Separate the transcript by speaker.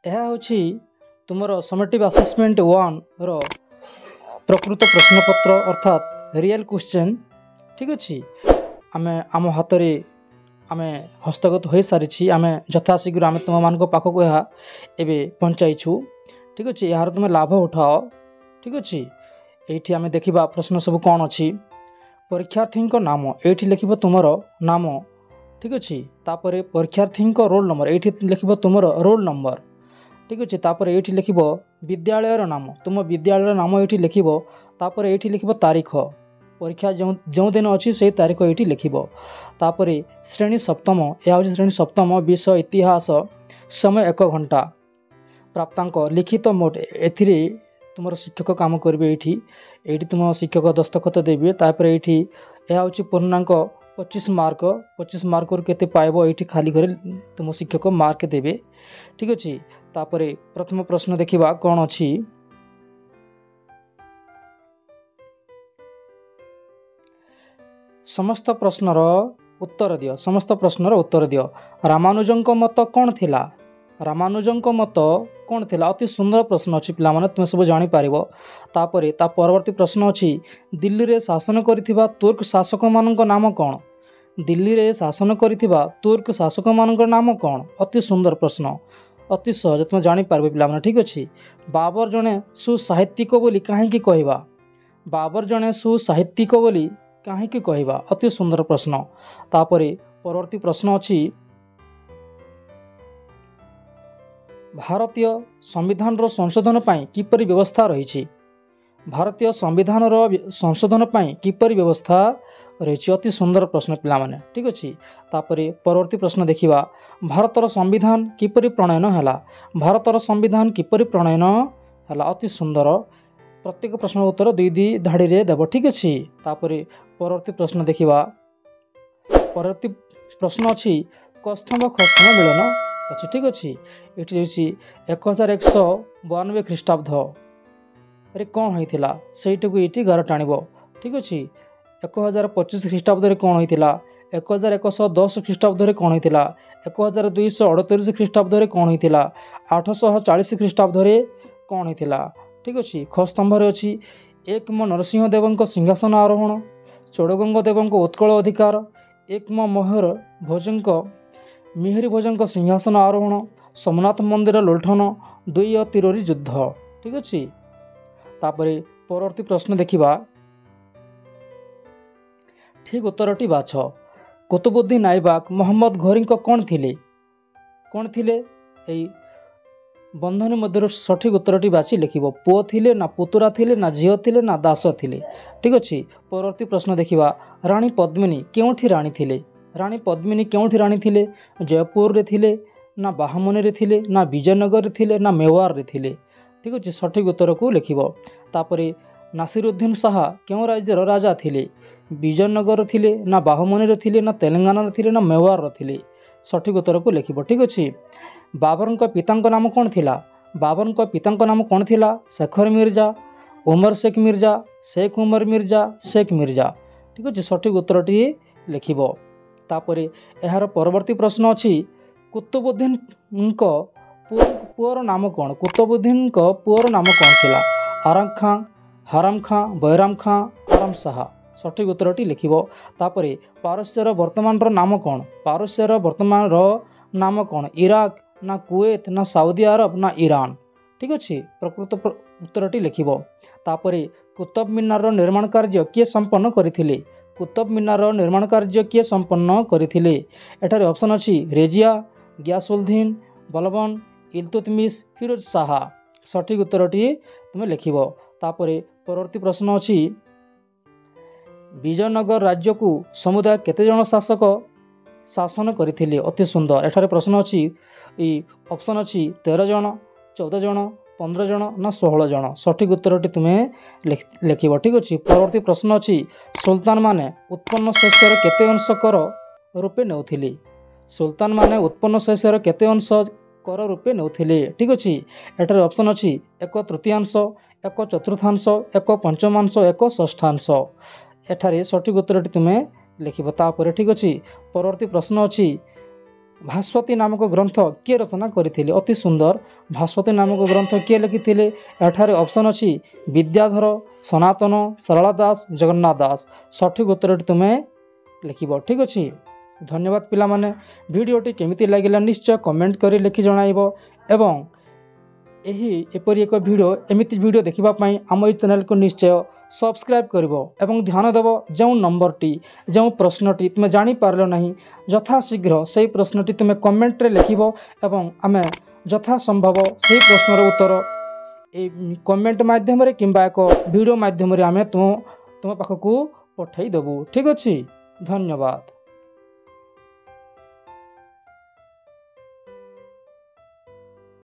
Speaker 1: ଏହା ହେଉଛି ତୁମର ସମେଟିଭ୍ ଆସେସମେଣ୍ଟ 1ର ପ୍ରକୃତ ପ୍ରଶ୍ନପତ୍ର, ଅର୍ଥାତ୍ ରିଏଲ୍ କ୍ୱେଶ୍ଚନ୍। ଠିକ୍ ଅଛି, ଆମେ ଆମ ହାତରେ ଆମେ ହସ୍ତଗତ ହୋଇସାରିଛି। ଆମେ ଯଥାଶୀଘ୍ର ଆମେ ତୁମମାନଙ୍କ ପାଖକୁ ଏହା ଏବେ ପହଞ୍ଚାଇଛୁ। ଠିକ୍ ଅଛି, ଏହାର ତୁମେ ଲାଭ ଉଠାଅ। ଠିକ୍ ଅଛି, ଏଇଠି ଆମେ ଦେଖିବା ପ୍ରଶ୍ନ ସବୁ କ'ଣ ଅଛି। ପରୀକ୍ଷାର୍ଥୀଙ୍କ ନାମ, ଏଇଠି ଲେଖିବ ତୁମର ନାମ। ଠିକ୍ ଅଛି, ତାପରେ ପରୀକ୍ଷାର୍ଥୀଙ୍କ ରୋଲ୍ ନମ୍ବର, ଏଇଠି ଲେଖିବ ତୁମର ରୋଲ୍ ନମ୍ବର। ଠିକ୍ ଅଛି, ତାପରେ ଏଇଠି ଲେଖିବ ବିଦ୍ୟାଳୟର ନାମ, ତୁମ ବିଦ୍ୟାଳୟର ନାମ ଏଇଠି ଲେଖିବ। ତାପରେ ଏଇଠି ଲେଖିବ ତାରିଖ, ପରୀକ୍ଷା ଯେଉଁ ଯେଉଁଦିନ ଅଛି ସେଇ ତାରିଖ ଏଇଠି ଲେଖିବ। ତାପରେ ଶ୍ରେଣୀ ସପ୍ତମ, ଏହା ହେଉଛି ଶ୍ରେଣୀ ସପ୍ତମ, ବିଷୟ ଇତିହାସ, ସମୟ 1 ଘଣ୍ଟା, ପ୍ରାପ୍ତାଙ୍କ ଲିଖିତ ମୋଟ। ଏଥିରେ ତୁମର ଶିକ୍ଷକ କାମ କରିବେ। ଏଇଠି ତୁମ ଶିକ୍ଷକ ଦସ୍ତଖତ ଦେବେ। ତାପରେ ଏଇଠି ଏହା ହେଉଛି ପୂର୍ଣ୍ଣାଙ୍କ 25 ମାର୍କ, 25 ମାର୍କରୁ କେତେ ପାଇବ ଏଇଠି ଖାଲି ଘରେ ତୁମ ଶିକ୍ଷକ ମାର୍କ ଦେବେ। ଠିକ୍ ଅଛି, ତାପରେ ପ୍ରଥମ ପ୍ରଶ୍ନ ଦେଖିବା କ'ଣ ଅଛି। ସମସ୍ତ ପ୍ରଶ୍ନର ଉତ୍ତର ଦିଅ, ସମସ୍ତ ପ୍ରଶ୍ନର ଉତ୍ତର ଦିଅ। ରାମାନୁଜଙ୍କ ମତ କ'ଣ ଥିଲା? ରାମାନୁଜଙ୍କ ମତ କ'ଣ ଥିଲା? ଅତି ସୁନ୍ଦର ପ୍ରଶ୍ନ ଅଛି ପିଲାମାନେ, ତୁମେ ସବୁ ଜାଣିପାରିବ। ତାପରେ ତା ପରବର୍ତ୍ତୀ ପ୍ରଶ୍ନ ଅଛି, ଦିଲ୍ଲୀରେ ଶାସନ କରିଥିବା ତୁର୍କ ଶାସକମାନଙ୍କ ନାମ କ'ଣ? ଦିଲ୍ଲୀରେ ଶାସନ କରିଥିବା ତୁର୍କ ଶାସକମାନଙ୍କ ନାମ କ'ଣ? ଅତି ସୁନ୍ଦର ପ୍ରଶ୍ନ, ଅତି ସହଜ, ତୁମେ ଜାଣିପାରିବ ପିଲାମାନେ। ଠିକ୍ ଅଛି, ବାବର ଜଣେ ସୁସାହିତ୍ୟିକ ବୋଲି କାହିଁକି କହିବା? ବାବର ଜଣେ ସୁସାହିତ୍ୟିକ ବୋଲି କାହିଁକି କହିବା? ଅତି ସୁନ୍ଦର ପ୍ରଶ୍ନ। ତାପରେ ପରବର୍ତ୍ତୀ ପ୍ରଶ୍ନ ଅଛି, ଭାରତୀୟ ସମ୍ବିଧାନର ସଂଶୋଧନ ପାଇଁ କିପରି ବ୍ୟବସ୍ଥା ରହିଛି? ଭାରତୀୟ ସମ୍ବିଧାନର ସଂଶୋଧନ ପାଇଁ କିପରି ବ୍ୟବସ୍ଥା ରହିଛି? ଅତି ସୁନ୍ଦର ପ୍ରଶ୍ନ ପିଲାମାନେ। ଠିକ୍ ଅଛି, ତାପରେ ପରବର୍ତ୍ତୀ ପ୍ରଶ୍ନ ଦେଖିବା, ଭାରତର ସମ୍ବିଧାନ କିପରି ପ୍ରଣୟନ ହେଲା? ଭାରତର ସମ୍ବିଧାନ କିପରି ପ୍ରଣୟନ ହେଲା? ଅତି ସୁନ୍ଦର, ପ୍ରତ୍ୟେକ ପ୍ରଶ୍ନର ଉତ୍ତର 2 2 ଧାଡ଼ିରେ ଦେବ। ଠିକ୍ ଅଛି, ତାପରେ ପରବର୍ତ୍ତୀ ପ୍ରଶ୍ନ ଦେଖିବା। ପରବର୍ତ୍ତୀ ପ୍ରଶ୍ନ ଅଛି, କସ୍ତମ୍ଭ ଖସ୍ତମ୍ଭ ମିଳନ ଅଛି। ଠିକ୍ ଅଛି, ଏଠି ହେଉଛି 1192 ଖ୍ରୀଷ୍ଟାବ୍ଦରେ କ'ଣ ହୋଇଥିଲା, ସେଇଟାକୁ ଏଇଠି ଗାର ଟାଣିବ। ଠିକ୍ ଅଛି, 1025 ଖ୍ରୀଷ୍ଟାବ୍ଦରେ କ'ଣ ହୋଇଥିଲା? 1110 ଖ୍ରୀଷ୍ଟାବ୍ଦରେ କ'ଣ ହୋଇଥିଲା? 1238 ଖ୍ରୀଷ୍ଟାବ୍ଦରେ କ'ଣ ହୋଇଥିଲା? 840 ଖ୍ରୀଷ୍ଟାବ୍ଦରେ କ'ଣ ହୋଇଥିଲା? ଠିକ୍ ଅଛି, ଖ ସ୍ତମ୍ଭରେ ଅଛି ଏକମ ନରସିଂହ ଦେବଙ୍କ ସିଂହାସନ ଆରୋହଣ, ଚୋଡ଼ଗଙ୍ଗ ଦେବଙ୍କ ଉତ୍କଳ ଅଧିକାର, ଏକମ ମହେର ଭୋଜଙ୍କ ମିହିର ଭୋଜଙ୍କ ସିଂହାସନ ଆରୋହଣ, ସୋମନାଥ ମନ୍ଦିର ଲୁଣ୍ଠନ, 2 ତିରୋରୀ ଯୁଦ୍ଧ। ଠିକ୍ ଅଛି, ତାପରେ ପରବର୍ତ୍ତୀ ପ୍ରଶ୍ନ ଦେଖିବା। ଠିକ୍ ଉତ୍ତରଟି ବାଛ। କୁତୁବୁଦ୍ଦିନ ଆଇବାକ ମହମ୍ମଦ ଘୋରୀଙ୍କ କ'ଣ ଥିଲେ? କ'ଣ ଥିଲେ? ଏଇ ବନ୍ଧନୀ ମଧ୍ୟରୁ ସଠିକ୍ ଉତ୍ତରଟି ବାଛି ଲେଖିବ। ପୁଅ ଥିଲେ ନା ପୁତୁରା ଥିଲେ ନା ଝିଅ ଥିଲେ ନା ଦାସ ଥିଲେ? ଠିକ୍ ଅଛି, ପରବର୍ତ୍ତୀ ପ୍ରଶ୍ନ ଦେଖିବା। ରାଣୀ ପଦ୍ମିନୀ କେଉଁଠି ରାଣୀ ଥିଲେ? ରାଣୀ ପଦ୍ମିନୀ କେଉଁଠି ରାଣୀ ଥିଲେ? ଜୟପୁରରେ ଥିଲେ ନା ବାହମନୀରେ ଥିଲେ ନା ବିଜୟନଗରରେ ଥିଲେ ନା ମେୱାରରେ ଥିଲେ? ଠିକ୍ ଅଛି, ସଠିକ୍ ଉତ୍ତରକୁ ଲେଖିବ। ତାପରେ ନାସିରୁଦ୍ଦିନ ଶାହା କେଉଁ ରାଜ୍ୟର ରାଜା ଥିଲେ? ବିଜୟନଗର ଥିଲେ ନା ବାହମନୀରେ ଥିଲେ ନା ତେଲେଙ୍ଗାନାରେ ଥିଲେ ନା ମେୱାରର ଥିଲେ? ସଠିକ୍ ଉତ୍ତରକୁ ଲେଖିବ। ଠିକ୍ ଅଛି, ବାବରଙ୍କ ପିତାଙ୍କ ନାମ କ'ଣ ଥିଲା? ବାବରଙ୍କ ପିତାଙ୍କ ନାମ କ'ଣ ଥିଲା? ଶେଖର ମିର୍ଜା, ଉମର ଶେଖ ମିର୍ଜା, ଶେଖ ଉମର ମିର୍ଜା, ଶେଖ ମିର୍ଜା। ଠିକ୍ ଅଛି, ସଠିକ୍ ଉତ୍ତରଟି ଲେଖିବ। ତାପରେ ଏହାର ପରବର୍ତ୍ତୀ ପ୍ରଶ୍ନ ଅଛି, କୁତୁବୁଦ୍ଦିନଙ୍କ ପୁଅର ନାମ କ'ଣ? କୁତୁବୁଦ୍ଦିନଙ୍କ ପୁଅର ନାମ କ'ଣ ଥିଲା? ଆରାମ ଖାଁ, ହାରାମ ଖାଁ, ବୈରାମ ଖାଁ, ଆରାମ ଶାହା। ସଠିକ୍ ଉତ୍ତରଟି ଲେଖିବ। ତାପରେ ପାରସ୍ୟର ବର୍ତ୍ତମାନର ନାମ କ'ଣ? ପାରସ୍ୟର ବର୍ତ୍ତମାନର ନାମ କ'ଣ? ଇରାକ ନା କୁଏତ ନା ସାଉଦି ଆରବ ନା ଇରାନ? ଠିକ୍ ଅଛି, ପ୍ରକୃତ ଉତ୍ତରଟି ଲେଖିବ। ତାପରେ କୁତବ ମିନାରର ନିର୍ମାଣ କାର୍ଯ୍ୟ କିଏ ସମ୍ପନ୍ନ କରିଥିଲେ? କୁତବ ମିନାରର ନିର୍ମାଣ କାର୍ଯ୍ୟ କିଏ ସମ୍ପନ୍ନ କରିଥିଲେ? ଏଠାରେ ଅପସନ୍ ଅଛି ରେଜିଆ, ଗିଆସୁଦ୍ଦିନ ବଲବନ, ଇଲତୁତମିଶ, ଫିରୋଜ ଶାହା। ସଠିକ୍ ଉତ୍ତରଟି ତୁମେ ଲେଖିବ। ତାପରେ ପରବର୍ତ୍ତୀ ପ୍ରଶ୍ନ ଅଛି, ବିଜୟନଗର ରାଜ୍ୟକୁ ସମୁଦାୟ କେତେଜଣ ଶାସକ ଶାସନ କରିଥିଲେ? ଅତି ସୁନ୍ଦର, ଏଠାରେ ପ୍ରଶ୍ନ ଅଛି, ଏଇ ଅପସନ୍ ଅଛି 13 ଜଣ, 14 ଜଣ, 15 ଜଣ ନା 16 ଜଣ। ସଠିକ୍ ଉତ୍ତରଟି ତୁମେ ଲେଖିବ। ଠିକ୍ ଅଛି, ପରବର୍ତ୍ତୀ ପ୍ରଶ୍ନ ଅଛି, ସୁଲତାନମାନେ ଉତ୍ପନ୍ନ ଶସ୍ୟର କେତେ ଅଂଶ କର ରୂପେ ନେଉଥିଲେ? ସୁଲତାନମାନେ ଉତ୍ପନ୍ନ ଶସ୍ୟର କେତେ ଅଂଶ କର ରୂପେ ନେଉଥିଲେ? ଠିକ୍ ଅଛି, ଏଠାରେ ଅପସନ୍ ଅଛି 1/3, 1/4, 1/5, 1/6। ଏଠାରେ ସଠିକ୍ ଉତ୍ତରଟି ତୁମେ ଲେଖିବ। ତାପରେ ଠିକ୍ ଅଛି, ପରବର୍ତ୍ତୀ ପ୍ରଶ୍ନ ଅଛି, ଭାସ୍ୱତୀ ନାମକ ଗ୍ରନ୍ଥ କିଏ ରଚନା କରିଥିଲେ? ଅତି ସୁନ୍ଦର, ଭାସ୍ୱତୀ ନାମକ ଗ୍ରନ୍ଥ କିଏ ଲେଖିଥିଲେ? ଏଠାରେ ଅପସନ୍ ଅଛି ବିଦ୍ୟାଧର, ସନାତନ, ସରଳା ଦାସ, ଜଗନ୍ନାଥ ଦାସ। ସଠିକ୍ ଉତ୍ତରଟି ତୁମେ ଲେଖିବ। ଠିକ୍ ଅଛି, ଧନ୍ୟବାଦ ପିଲାମାନେ। ଭିଡ଼ିଓଟି କେମିତି ଲାଗିଲା ନିଶ୍ଚୟ କମେଣ୍ଟ କରି ଲେଖି ଜଣାଇବ ଏବଂ ଏହି ଏପରି ଏକ ଭିଡ଼ିଓ, ଏମିତି ଭିଡ଼ିଓ ଦେଖିବା ପାଇଁ ଆମ ଏଇ ଚ୍ୟାନେଲକୁ ନିଶ୍ଚୟ ସବସ୍କ୍ରାଇବ୍ କରିବ ଏବଂ ଧ୍ୟାନ ଦେବ, ଯେଉଁ ନମ୍ବରଟି, ଯେଉଁ ପ୍ରଶ୍ନଟି ତୁମେ ଜାଣିପାରିଲ ନାହିଁ, ଯଥାଶୀଘ୍ର ସେଇ ପ୍ରଶ୍ନଟି ତୁମେ କମେଣ୍ଟରେ ଲେଖିବ ଏବଂ ଆମେ ଯଥାସମ୍ଭବ ସେଇ ପ୍ରଶ୍ନର ଉତ୍ତର ଏଇ କମେଣ୍ଟ ମାଧ୍ୟମରେ କିମ୍ବା ଏକ ଭିଡ଼ିଓ ମାଧ୍ୟମରେ ଆମେ ତୁମ ପାଖକୁ ପଠାଇ ଦେବୁ। ଠିକ୍ ଅଛି, ଧନ୍ୟବାଦ।